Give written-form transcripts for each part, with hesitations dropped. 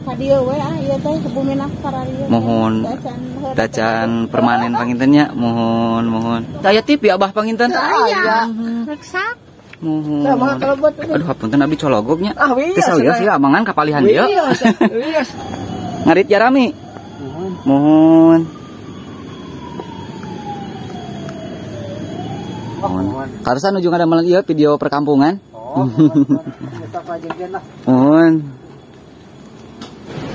Ka dieu we ah ieu teh bumina kararieu. Mohon tacan permanen panginten nya, mohon mohon. Aya TV abah panginten? Aya. Reksak. Mohon. Aduh hapunten abi cologog nya. Teu sawios ieu amangan kapalihan dieu. Ngarit jarami. Mohon. Mohon. Karusan ujung ada malam ieu video perkampungan. Oh, mohon.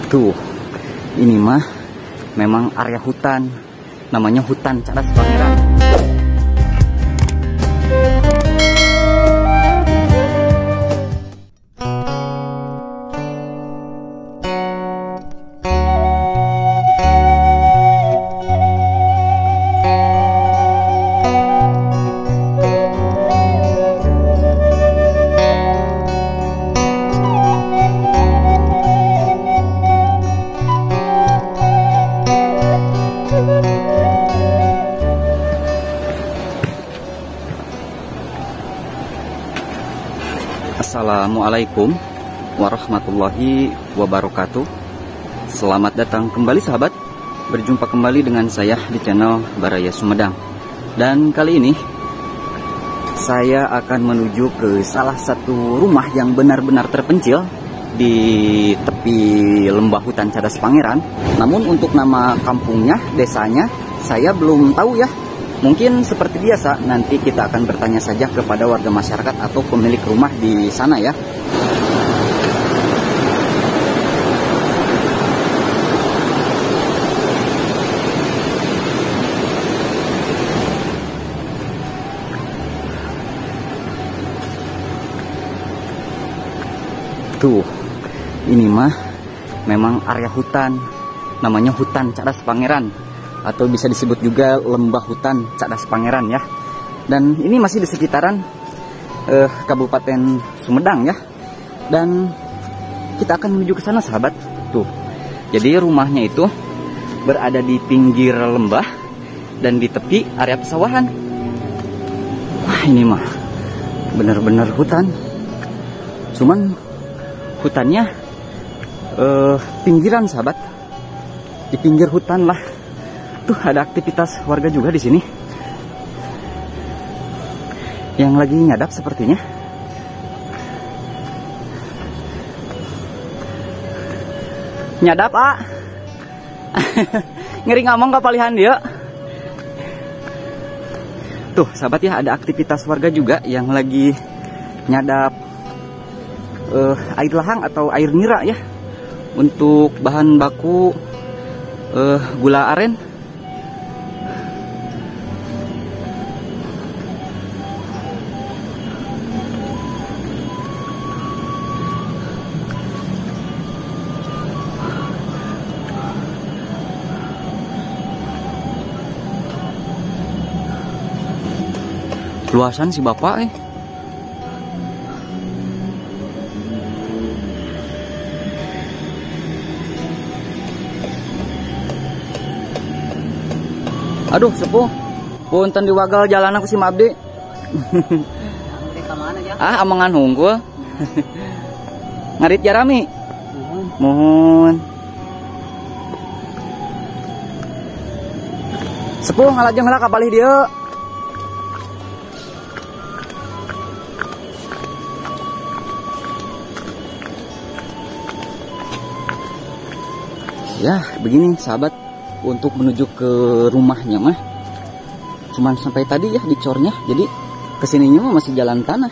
Tuh, ini mah memang area hutan. Namanya hutan Cadas Pangeran. Assalamualaikum warahmatullahi wabarakatuh. Selamat datang kembali sahabat. Berjumpa kembali dengan saya di channel Baraya Sumedang. Dan kali ini saya akan menuju ke salah satu rumah yang benar-benar terpencil di tepi lembah hutan Cadas Pangeran. Namun untuk nama kampungnya, desanya, saya belum tahu ya. Mungkin seperti biasa, nanti kita akan bertanya saja kepada warga masyarakat atau pemilik rumah di sana ya. Tuh, ini mah memang area hutan. Namanya hutan Cadas Pangeran, atau bisa disebut juga lembah hutan Cadas Pangeran ya. Dan ini masih di sekitaran Kabupaten Sumedang ya. Dan kita akan menuju ke sana sahabat. Tuh. Jadi rumahnya itu berada di pinggir lembah dan di tepi area pesawahan. Wah, ini mah benar-benar hutan. Cuman hutannya pinggiran sahabat. Di pinggir hutan lah. Tuh ada aktivitas warga juga di sini yang lagi nyadap sepertinya. Nyadap, ah. Ngeri ngomong kapalihan dia. Tuh, sahabat ya, ada aktivitas warga juga yang lagi nyadap air lahang atau air nira ya, untuk bahan baku gula aren. Luasan si bapak Aduh sepuh, punten diwagal jalan aku si Mabdi. Ah, amangan hunggul. Ngarit jarami. Mohon. Sepuh ngalajeng heula ka palih dieu. Ya, begini sahabat, untuk menuju ke rumahnya mah cuman sampai tadi ya di cornya, jadi kesininya mah masih jalan tanah.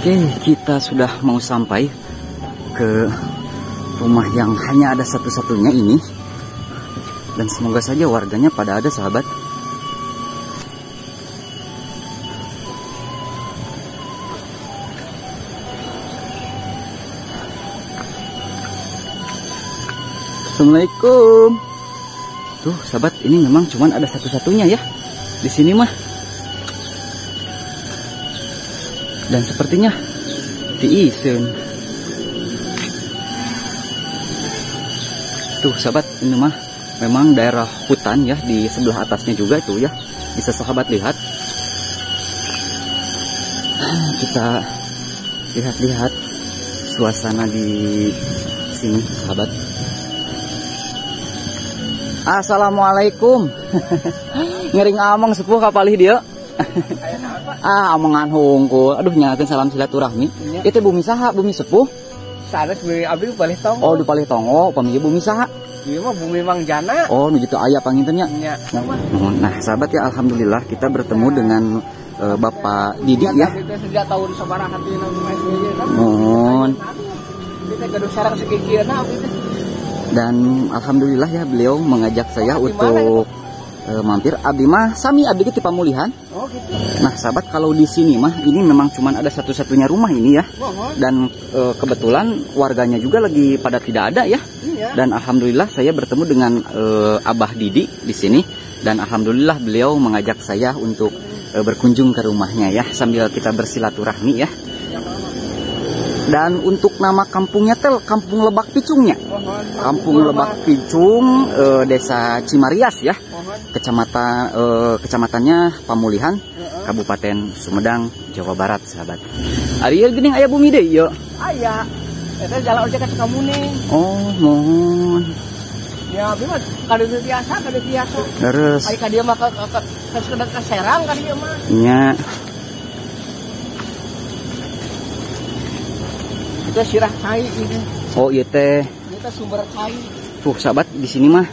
Oke, kita sudah mau sampai ke rumah yang hanya ada satu-satunya ini. Dan semoga saja warganya pada ada sahabat. Assalamualaikum. Tuh sahabat, ini memang cuman ada satu-satunya ya di sini mah. Dan sepertinya diisen. Tuh sahabat, ini mah memang daerah hutan ya, di sebelah atasnya juga tuh ya. Bisa sahabat lihat. Kita lihat-lihat suasana di sini sahabat. Assalamualaikum. Ngering ameng sepuh kapalih dia. Ah, amongan hungkul. Aduh, nyalakan salam silaturahmi. Itu bumi saha, bumi sepuh. Sanes bumi abdi palih tonggo. Oh, di palih tonggo, upami bumi saha? Ieu mah bumi Mang Jana. Oh, nu jitu aya panginten nya. Nah, sahabat ya, alhamdulillah kita bertemu dengan Bapak Didi ya. Sejak tahun sabaraha tina Mohon. Kita gaduh sarang sakikieuna abdi teh. Dan alhamdulillah ya, beliau mengajak saya untuk mampir. Abdi mah sami abdi ge ti Pamulihan. Oh gitu. Nah sahabat, kalau di sini mah ini memang cuman ada satu-satunya rumah ini ya. Dan kebetulan warganya juga lagi pada tidak ada ya. Iya. Dan alhamdulillah saya bertemu dengan Abah Didi di sini. Dan alhamdulillah beliau mengajak saya untuk berkunjung ke rumahnya ya, sambil kita bersilaturahmi ya. Dan untuk nama kampungnya tel Kampung Lebak Picungnya. Kampung Lebak Picung, Desa Cimarias ya. Kecamatan kecamatannya Pamulihan, Kabupaten Sumedang, Jawa Barat, sahabat. Ari ieu geuning aya bumi deui ieu. Aya. Eta jalan ojek ka Cikamuning. Oh, mohon. Ya, abdi mah kadieu biasa, kadieu biasa. Terus. Ari ka dieu mah ka ka Serang ka dieu mah. Nya. Itu sirah cai ini. Oh iya teh. Ini teh sumber cai. Tuh sahabat, di sini mah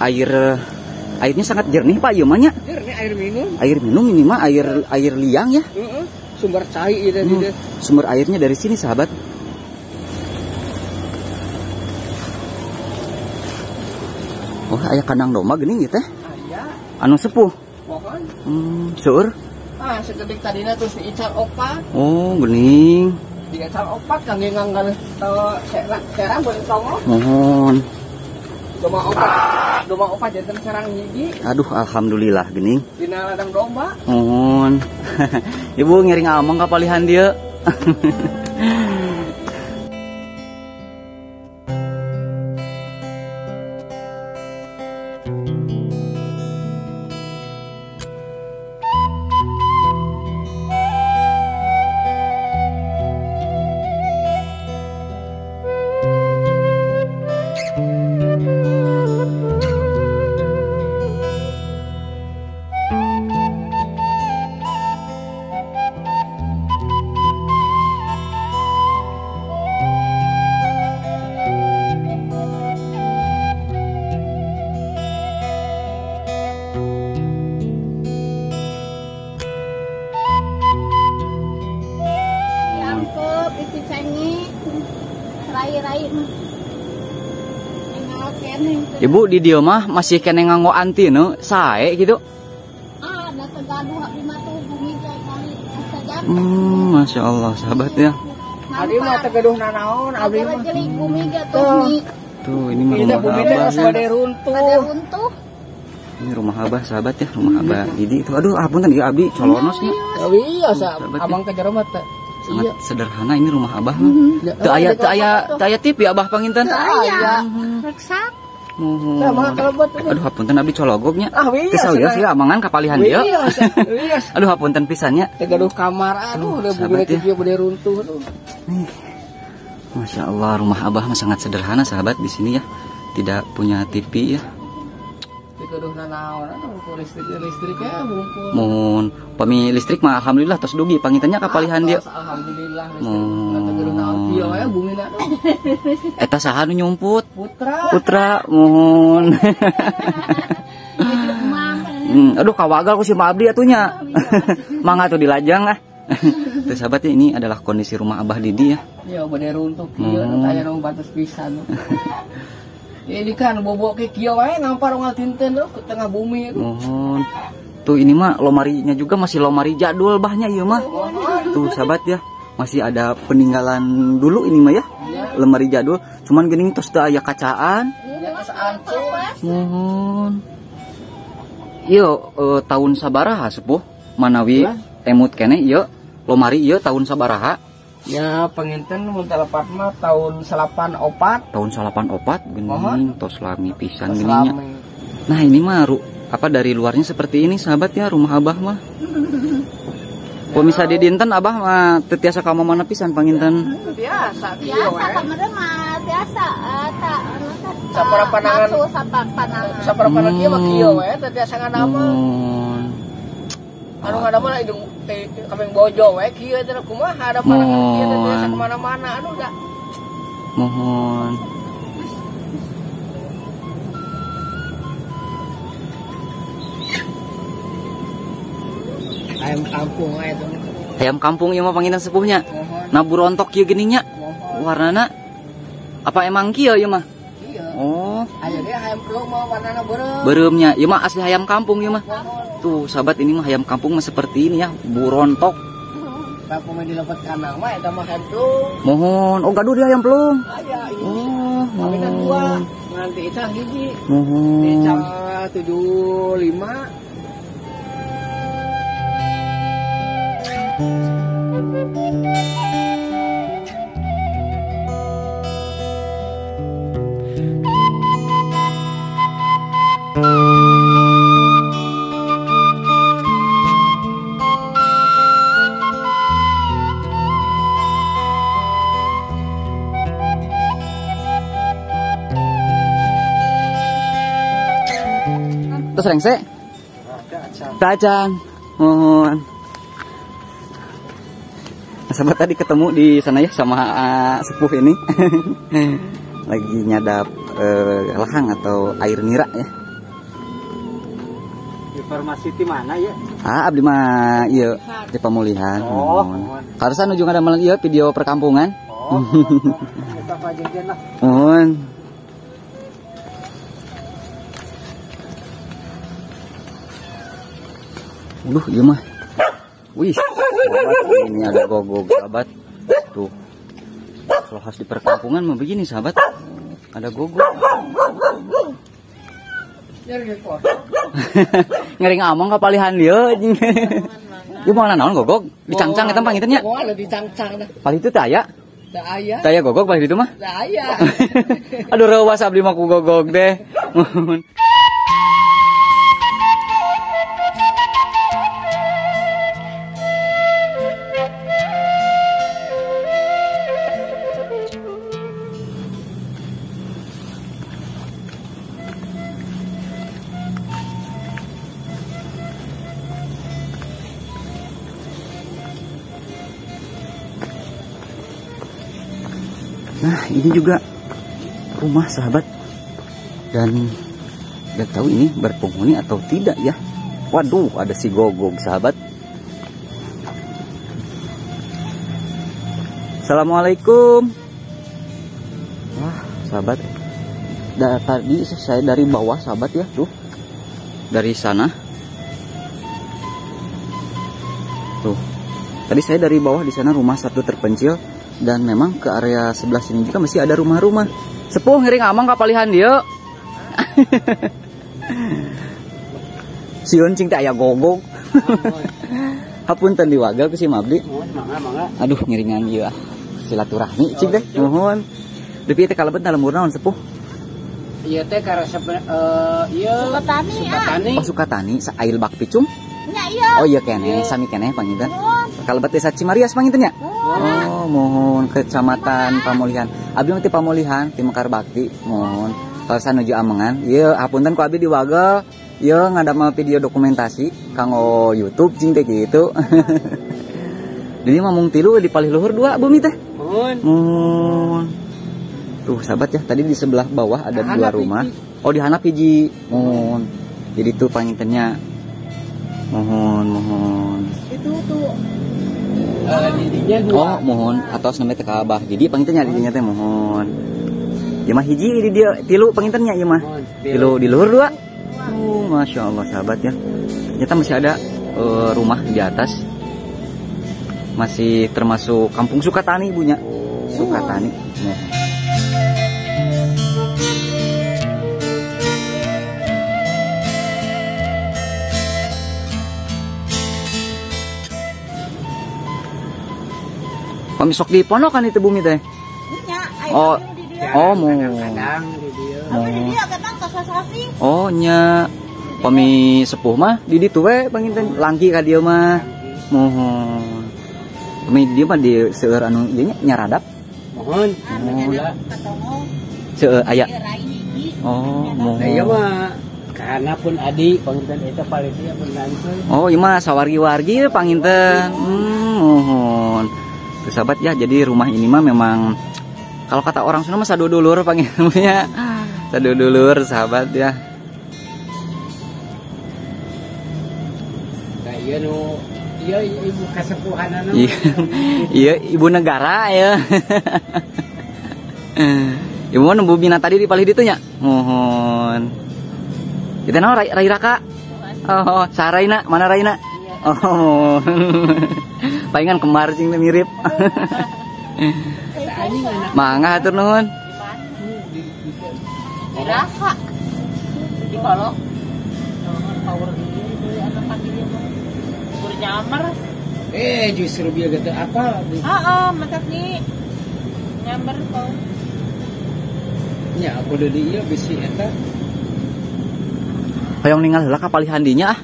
airnya sangat jernih Pak, ieu mah nya. Jernih air minum. Air minum ini mah air liang ya. Sumber cai itu. Sumber airnya dari sini sahabat. Oh, aya kandang domba geuning ieu teh. Aya. Anu sepuh. Mohon. Seueur. Ah, sekedik tadina terus diical opat. Oh, geuning. Diical opat kangge nganggal serang boleh tonggo. Mohon. Domba opat janten serang hiji. Aduh, alhamdulillah geuning. Dina ladang domba. Mohon. Ibu ngiring ameng kapalihan dieu. Ibu di dieu mah masih kene nganggo antena sae gitu. Ah, da tegaduh abdi mah tuh bumi teh kali sajam. Masya Allah sahabat ya. Abdi mah tegaduh nanaon abdi mah. Bumi ge tuh. Tuh ini mah rumah abah. Runtuh. Ini rumah abah sahabat ya, rumah abah Didi itu. Aduh, apunten ieu abdi colonos nya. Iya, abang ke jero mah teh. Sangat sederhana ini rumah abah mah. Teu aya TV abah panginten. Teu aya. Reksak. Aduh, hapunten abdi cologognya. Teu sawios ya amangan kapalihan dieu. Aduh, hapunten pisan nya. Gaduh kamar, aduh udah bumi kieu bade runtuh tuh. Nih. Masya Allah, rumah abah mah sangat sederhana sahabat di sini ya. Tidak punya TV ya. Gaduh nanaon atuh listrik-listriknya bungkul. Mun pami listrik mah alhamdulillah tos dugi pangintennya kapalihan dieu. Alhamdulillah listrik. Gaduh naon kieu we bumina. Eta saha nu nyumput? Putra. Putra mohon. Aduh kawagal ku si Abdi atuh nya. Mangga atuh dilajang ah. Tuh sahabat ya, ini adalah kondisi rumah Abah Didi ya. Ya bade runtuh kieu aya nu batas pisan. Ini kan bobok ke kieu wae ngampar unggal tinten tuh ke tengah bumi itu. Mohon. Tuh ini mah lomarinya juga masih lomari jadul bahnya ieu mah. Tuh sahabat ya, masih ada peninggalan dulu ini mah ya. Lemari jadul, cuman geuning tos teu aya kacaan. Mohon. Ieu tahun sabaraha sepuh manawi emut keneh ieu? Lomari ieu tahun sabaraha? Ya panginten mun telepat mah tahun 84. Tahun 84 geuning tos lami pisan geuning nya. Nah, ini mah apa dari luarnya seperti ini sahabat ya rumah Abah mah. Pemirsa di dinten Abah mah teu tiasa ka mana pisan panginten. Biasa biasa kamari mah tiasa eta sapara panangan. Sapara panangan ieu mah kieu we teu tiasa ngadamel. Anu ngadamel hidung kambing bojo we kieu teh kumaha ada panangan kieu teu tiasa ka mana-mana aduh da. Mohon. Ayam kampung aya tuh. Ayam kampung ieu mah panginten sepuhnya. Nah burontok kieu geuning nya. Warnana apa emang kieu ieu mah? Iya. Oh. Aya ge ayam pelung mah warnana beureum. Beureumnya. Ieu mah asli ayam kampung ieu mah. Tuh sahabat ini mah ayam kampung mah seperti ini ya, burontok. Kampung di lempet kandang mah eta mah ayam pelung. Mohon. Oh gaduh dia ayam pelung. Aya ieu. Oh, kawinna dua. Nganti eta hiji. Mohon. Di 75. Terus rengse? Tacan. Mohon. Nah, sahabat tadi ketemu di sana ya sama sepuh ini. Lagi nyadap lehang atau air nira ya. Informasi di mana ya? Ah, abdi mah ieu di Pamulihan. Oh, karusan ujung ada malam ieu video perkampungan. Oh. Kita pajenjen lah. Mohon. Aduh, iya mah. Wih, sahabat, ini ada gogog, sahabat. Tuh. Kalau khas di perkampungan mah begini, sahabat. Ada gogog. Ngering among kapalihan dieu anjing. Ieu moal naon gogog? Dicangcang eta panginten nya? Moal dicangcang dah. Palih itu teu aya? Teu aya. Teu aya gogog palih itu mah? Teu aya. Aduh reuwas abdi mah ku gogog deh. Nah, ini juga rumah sahabat. Dan nggak tahu ini berpenghuni atau tidak ya. Waduh, ada si gogog sahabat. Assalamualaikum. Wah, sahabat. Tadi saya dari bawah sahabat ya, tuh. Dari sana. Tuh. Tadi saya dari bawah di sana rumah satu terpencil. Dan memang ke area sebelah sini juga masih ada rumah-rumah. Sepuh ngiring amang kapalihan dieu. Sieun cing teh aya gogog. Hapunten diwaga ku si Mabdi. Aduh ngiringan ieu ah. Silaturahmi cing teh. Nuhun. Depi teh kalebet na lembur naon sepuh? Ieu teh karesep ieu Sukatani. Oh Sukatani sail bak picung? Nya ieu. Oh iya keneh, sami keneh panginten. Kalebet desa Cimarias panginten nya? Oh, mohon kecamatan Pamulihan. Abdi mah ti Pamulihan, ti Mekar Bakti, mohon. Kalesan nuju amengan. Ieu hapunten ku abdi diwagel. Ieu ngadamel video dokumentasi kanggo YouTube cing teh kitu. Jadi mah mung tilu di palih luhur dua bumi teh. Mohon. Mohon. Tuh sahabat ya, tadi di sebelah bawah ada dua rumah. Oh, di handap hiji. Mohon. Jadi tuh pangintennya. Mohon, mohon. Itu tuh. Didinya dua. Oh, mohon atos namanya teh ka Abah. Jadi pangintennya didinya teh mohon. Ieu mah hiji di dieu tilu pangintennya ieu mah. Tilu di luhur dua. Oh, Masya Allah sahabat ya. Ternyata masih ada rumah di atas. Masih termasuk kampung Sukatani ibunya. Sukatani. Nah. Pamisok di ponokan itu bumi teh. Nya, oh. Oh, mau. Oh, nya. Pami sepuh mah di ditu we panginten langki ka dieu mah. Mohon. Pami dieu mah di seueur anu ieu nya nyaradap. Mohon. Seueur aya. Oh, mohon. Nah, ieu mah karena pun adi panginten eta paletia pun langsung. Oh, ieu mah sawargi-wargi panginten. Mohon. Tuh, sahabat ya, jadi rumah ini mah memang kalau kata orang Sunda mah sadudulur pangintennya. Sadudulur sahabat ya. Nah, iya nu iya ibu kasepuhanana. Iya, ibu negara ya. Ibu mah nembu bina tadi di palih ditu nya. Mohon. Kita naon rai raka? Oh, saraina, mana raina? Oh. Palingan kembar cing mirip. Mangga hatur nuhun. Di raka. Di kolok. Power ieu anu panggil mah. Bur nyamar. Justru bieu gitu apa? Heeh, mentak nih. Nyamber kau. Nya aku deui ieu bisi eta. Hoyong ningal heula ka palihan dinya ah.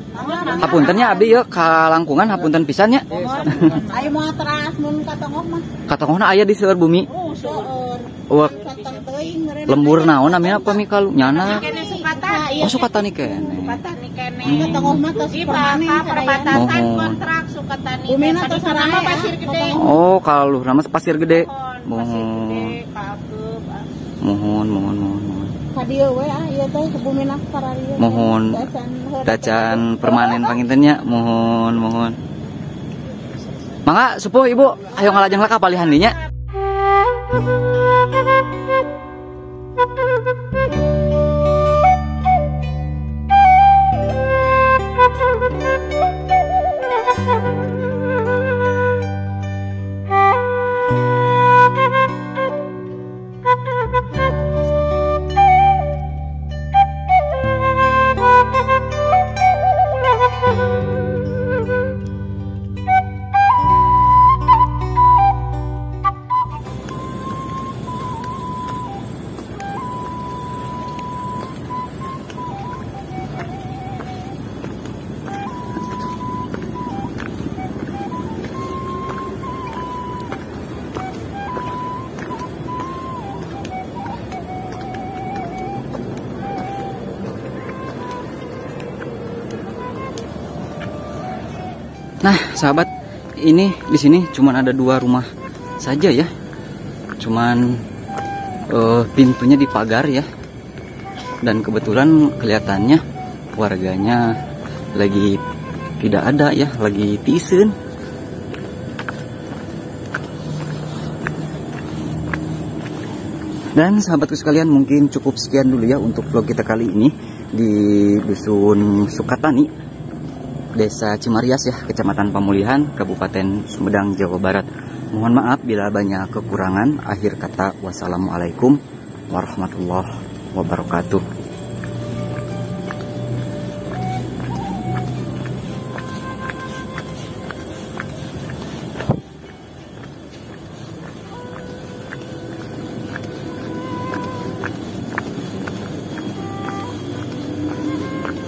Hapunten nya abdi ieu ka langkungan hapunten pisan nya. Ayo moal teras mun ka tongoh mah. Ka tongohna aya di seueur bumi. Oh, seueur. Lembur naon namina pami kalu nyana. Oh, Sukatani kene. Sukatani kene. Ka tongoh mah tos perbatasan kontrak Sukatani. Bumina tos sarana Pasir Gede. Oh, kaluh nama Pasir Gede. Mohon. Mohon, mohon, mohon. Kadieu we ah ieu teh bumina pararieu. Mohon. Tacan permanen panginten nya, mohon, mohon. Mangga sepuh ibu, ayo ngalajeng lah ka palihan dinya. Nah, sahabat, ini di sini cuman ada 2 rumah saja ya. Cuman pintunya dipagar ya. Dan kebetulan kelihatannya warganya lagi tidak ada ya, lagi tisun. Dan sahabatku sekalian, mungkin cukup sekian dulu ya untuk vlog kita kali ini di Dusun Sukatani, Desa Cimarias ya, Kecamatan Pamulihan, Kabupaten Sumedang, Jawa Barat. Mohon maaf bila banyak kekurangan. Akhir kata, wassalamualaikum warahmatullahi wabarakatuh.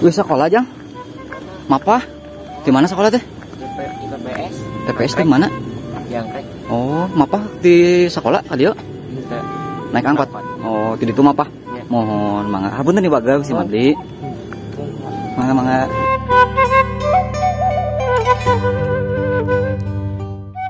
Wih, sekolah jang? Mapa? Di mana sekolah teh? TPS. TPS di mana? Jangkrik. Oh, mapa di sekolah kali yuk? Naik angkot. Oh, di itu mapa? Ya. Mohon mangga. Hapunten nih baga si Mabdi. Mangga mangga.